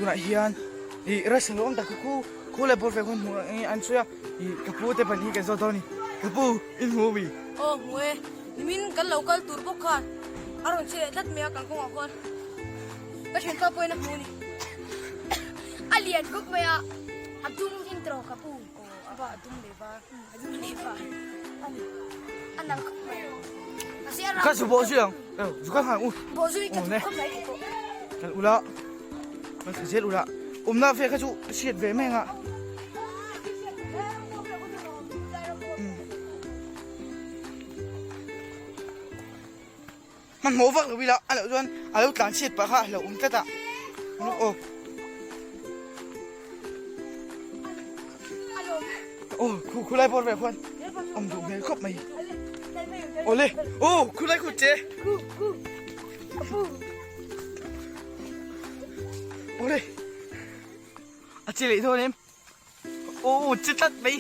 Tunah hian ih rasa lo awm tak khu khu leh bawr ve khawn hmuh ang an sawi a ih ka pu te pahnih kan zawt dawn a ni ka pu in hmu mi. Aw hmu e nimin kan lo kal tur bawk khan a rawn che leh tlat mai a kan kawngah khuan ka thianpa pawhin a hmu a ni. A lian khawp mai a a dum intro ka pu. Aw a va a dum leh var a dum leh var a ni a nal khawp mai mahse a ram Ka zu bawh zui ang zu ka nghal u bawh zui ka duh khawp mai kei pawh. Kal ula kan thla zel ula awmna ve kha chu hriat ve mai anga. Hmanhmawh vak lo ila a loh chuan a lo tlan chhiat pah kha a hlauhawm tlat a aw aw khu khulai bawr ve khuan awm duh hmel khawp mai awle aw khulai khu che awle a che leh dawn em aw che tlat mai.